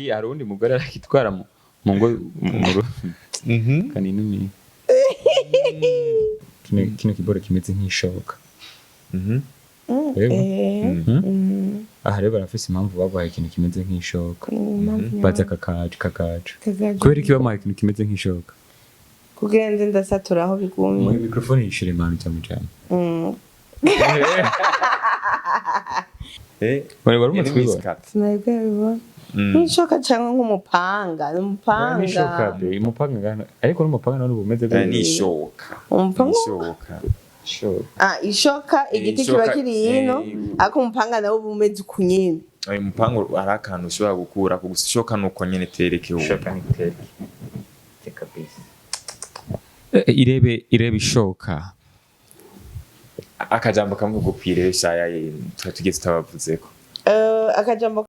Hari uwundi mugore arakitwara mu ngo mu rugo kaninumi. Kino kiboro kimeze nk'ishoka. Reba. Aha rero barafise impamvu baguhaye ikintu kimeze nk'ishoka. Baza kakaje kakaje. Kakaje. Kubera iki bamuhaye ikintu kimeze nk'ishoka? Kugira nze ndasatura aho bigumye. Muri microphone yishura impano cyane cyane. Wari umaze Ni Miss kubibona? Cat. Sinari bwabibona. Nk'ishoka cyangwa nk'umupanga, ni umupanga. N'ishoka be, umupanga ngana, ariko n'umupanga none uba umeze Eh, gute? ni ishoka. Umupanga. Ni ishoka. Ishoka. Ah, ishoka, igiti kiba Ishoka, kiri hino, ariko umupanga nawo uba umeze uku nyene. Uyu mupanga ari akantu ushobora gukura gusa, ishoka nuko nyene tereke ubu. Ishoka ni tereke. Teka kabisa. Irebe ishoka. Akajambo kamwe ko kwirebe shaya, tuba tugeze tutabavuzeko. Akajambo.